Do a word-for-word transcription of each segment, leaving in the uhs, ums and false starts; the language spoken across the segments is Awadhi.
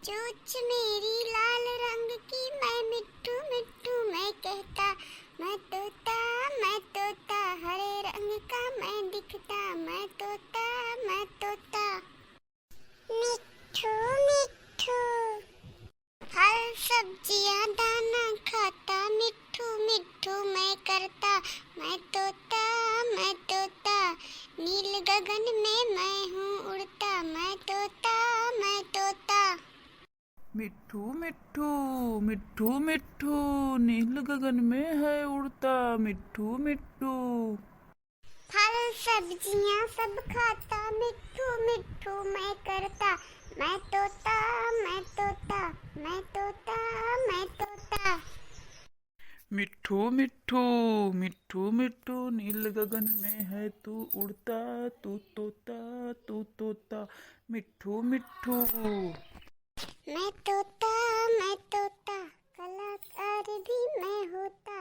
चोंच मेरी लाल रंग की, मैं मिट्ठू मिट्ठू मैं कहता, मैं तोता, मैं तोता, हरे रंग का मैं दिखता, मैं तोता, मैं तोता। मिट्ठू मिट्ठू। फल सब्जियां दाना खाता, मिट्ठू मिट्ठू मैं करता, मैं तोता, मैं तोता, नील गगन में मैं हूँ उड़ता, मैं तोता, मैं तोता। मिट्ठू मिट्ठू, मिट्ठू मिट्ठू, नील गगन में है उड़ता, मिट्ठू मिट्ठू। फल सब्जियां सब खाता, मिट्ठू मिट्ठू मैं करता, मैं तोता, मैं तोता, मैं तोता, मैं तोता। मिट्ठू मिट्ठू, मिट्ठू मिट्ठू, नील गगन में है तू उड़ता, तू तोता, तू तोता, मिट्ठू मिट्ठू। मैं तोता, मैं तोता, कलाकार भी मैं होता,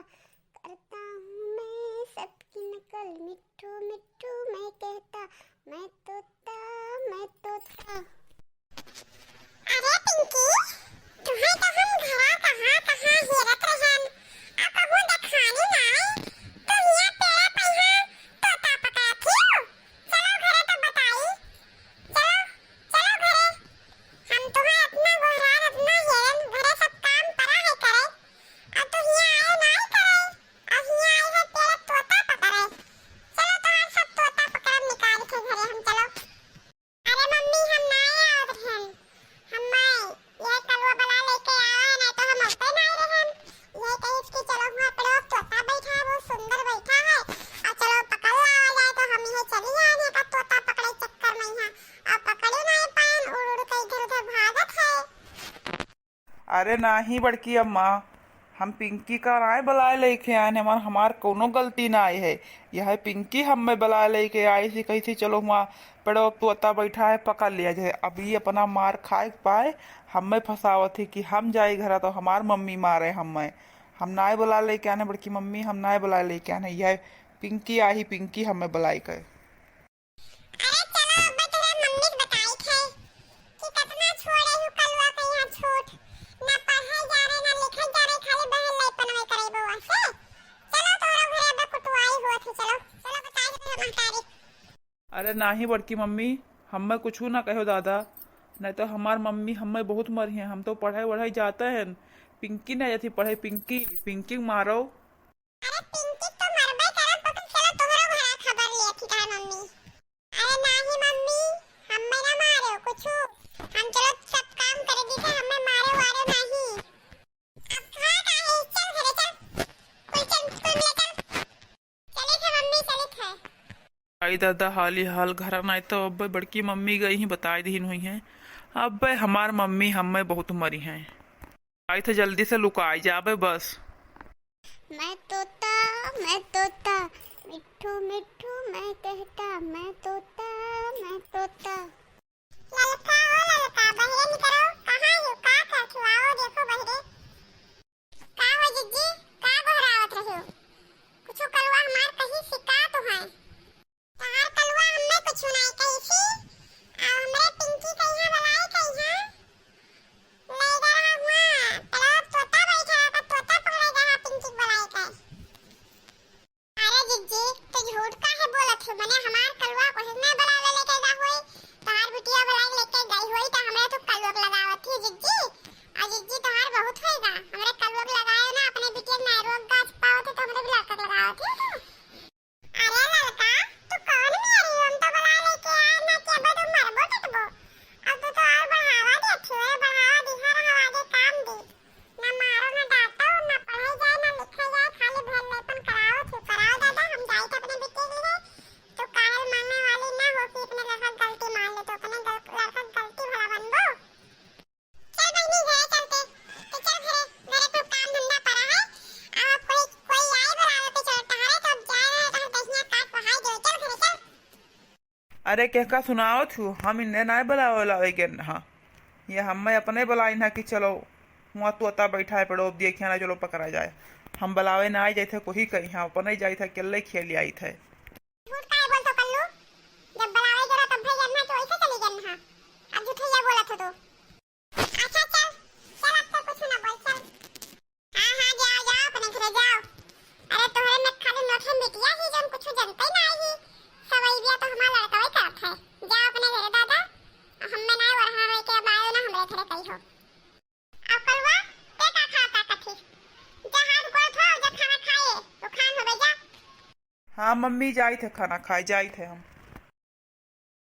करता हूँ मैं सबकी नकल, मिट्ठू मिट्ठू मैं कहता, मैं तोता, मैं तोता। अरे पिंकी, तुहैं तो हम घरा कहाँ कहाँ हेरत रहन, आ कहूँ देखानी नाय, तो हियाँ पेड़ा पइहाँ तोता पकड़त हियो। चलो घरे तो बताई, चलो, चलो घरे। हम तुहैं अतना गोहरान, अतना हेरन, घरे सब काम परा है करे, अब तू हियाँ आए नाय करे, अब हियाँ आए है पेड़ा तोता पकड़े। चलो तोहार सब तोता पकड़ब निकाल के घरे हम, चलो। अरे मम्मी, हम नाय आवत रहन। हम माई, यह कलुआ बला लेके आवा है, नाय तो हम अबे नाय रहन। यह कहिस कि चलो हुआँ पेड़वा पे तोता बैठा है, बहुत सुंदर बैठा है, और चलो पकड़ लावा जाए, तो हम यह चली आए हैं का तोता पकड़े चक्कर में यहाँ, और पकड़े नाय पाएन, उड़ उड़ के इधर उधर भागत है। अरे नाही बड़की अम्मा, हम पिंकी का नाय बलाए लेके आएन, हमार, हमार कउनो गलती नाय है। यह पिंकी हम्मे बलाए लेके आई थी, कही थी चलो हुआँ पेड़वा पे तोता बैठा है, पकड़ लिया जाए। अब ई अपना मार खाए के पाए हम्मे फँसावत ही कि हम जाई घरा तो हमार मम्मी मारे हम्मे। हम नाय बलाए लेके आएन बड़की मम्मी, हम नाय बलाए लेके आएन, यह पिंकी आई, पिंकी हम्मे बलाई के। अरे चलो, अब तोरा मम्मी के बताई थे कि कतना छोड़े हूँ कलुआ के यहाँ छोट, ना पढ़े जाने, ना लिखे जाने, खाली बहन लइपन में करे बउआ से। चलो तोरा घरे अब कुटुआई हुआ थे, चलो, चलो बताई दे महतारी। अरे नाही बड़की मम्मी, हम्मे कुछू ना कहो दादा, नहीं तो हमार मम्मी हम्मे बहुत मरिहैं। हम तो पढ़ाई वढ़ाई जाते हैं, पिंकी नहीं जाती पढ़े, पिंकी, पिंकी मारो। अरे पिंकी तो मरबे करब, लेकिन चलो तोहरो घरा खबर लिया थी का मम्मी। अरे नाही मम्मी, हम्मे ना मारो कुछू, हम चलो सब काम करे दी थे, हम्मे मारो वारो नाही। अब खा का है, चल घरे चल, कुल चल, कुल मिले चल। चली थे मम्मी, चली थे। आई दादा, हाली हाल घरा नाय तो अब्बे बड़की मम्मी गई ही बताई दीन हुई हैं। अब्बे हमार मम्मी हम्मे बहुत मरिहैं। आई थे जल्दी से लुकाई जाबे बस। मैं तोता, मैं तोता, मिट्ठू मिट्ठू मैं कहता, मैं तोता, मैं तोता। ललका हो ललका, बहरे निकरो, कहाँ हो, का करत हो, आओ देखो बहरे। का हो जिज्जी, का गोहरावत रहे हो? कुछू कलुआ हमार कहीं सिकात है। तोहार कलुआ हम्मे कुछू नाय कही थी, आ हमरे पिंकी के यहाँ बलाई के यहाँ ले गया हुआ, तलब तोता बैठा है, तोता पकड़े गया है पिंकी के बलाई के। अरे जिज्जी, तू झूठ काहे बोलत हो? मने हमार कलुआ कुछ ना बलावे लेके गा होई, तोहार बिटिया बलाई लेके गई होई, तो हमरा तो कलुआ के लगावत थी जिज्जी। आ जिज्जी, तोहार बहुत होएगा, हमरे कलुआ के लगाए ना, अपने बिटिया के नाय रोक गाछ पावत है, तो हमरे भी लड़का के लगावत थी तू। अरे ललका, तू कौन मेरी हो? हम तो बला लेके आए ना कि अब तो मरबो पिटबो। अब तो, तो और बढ़ावा दे, थोड़े बढ़ावा दिहा रहा, आगे काम दे। ना मारो, ना डांटो, ना पढ़े जाए, ना लिखे जाए, खाली भर लेपन कराओ, तू कराओ दादा, हम जाए थे अपने बिटिया के लिए। तू काहे मानने वाली ना हो कि अपने लड़का गलती मान ले, तो अपने गल-, लड़का गलती भला बनबो। चल बहिनी, घरे चलते। तो चल घरे, घरे खूब काम धंधा पड़ा है। अब कोई, कोई आई बुलावे पे चलता है, तो अब जा रहे हैं, तो हम दहिया काट पहाड़ दे। चल घरे, चल। अरे, केहका सुनावत हूँ, हम इन्हें नाय बुलावे लावे के हाँ। ये हमें अपने बुलाई ना कि चलो, हुआँ तोता बैठा है, पेड़ो, अब देखिया ना, चलो पकड़ा जाए। हम बुलावे ना आई जाए थे, कोई कहीं, हम अपने जाए थे, अकेले खेल आई थे। झूठ काहे बोलत हो कल्लू? जब बुलावे गेला तब भैया ना तो ऐसे चली गई ना। अब झूठैया बोलत हो तो। अच्छा हाँ मम्मी, जाइत है खाना खाए, जाइत है हम।